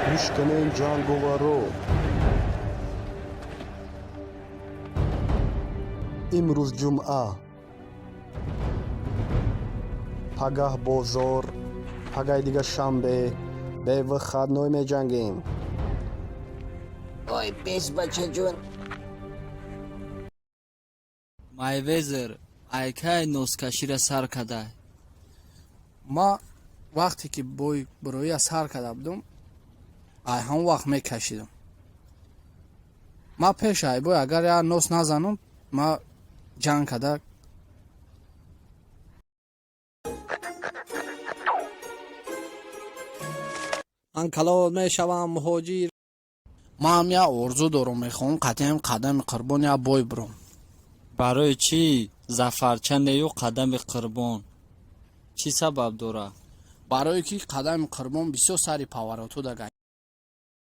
Гӯш кунем ҷанговаро. Имрӯз ҷумъа, пагаҳ бозор, пагаи дига шанбе, бевыходной меҷангем. Ой, бес, бачаҷон. Майвезер айкай носкашира сар кадай? Ма вақте ки бой бироия сар карда будум, ай ҳамон вақт мекашидам. Ма пеш ай бой агар як нос назанам, ма ҷанг карда. Ман калон мешавам, муҳоҷир. Маам як орзу дорам, мехоҳам қатъиам Қадами Қурбон як бой биром. Барои чӣ Зафарча нею Қадами Қурбон? Чӣ сабаб дорад? Барое ки Қадами Қурбон бисёр сари поворотҳо дага.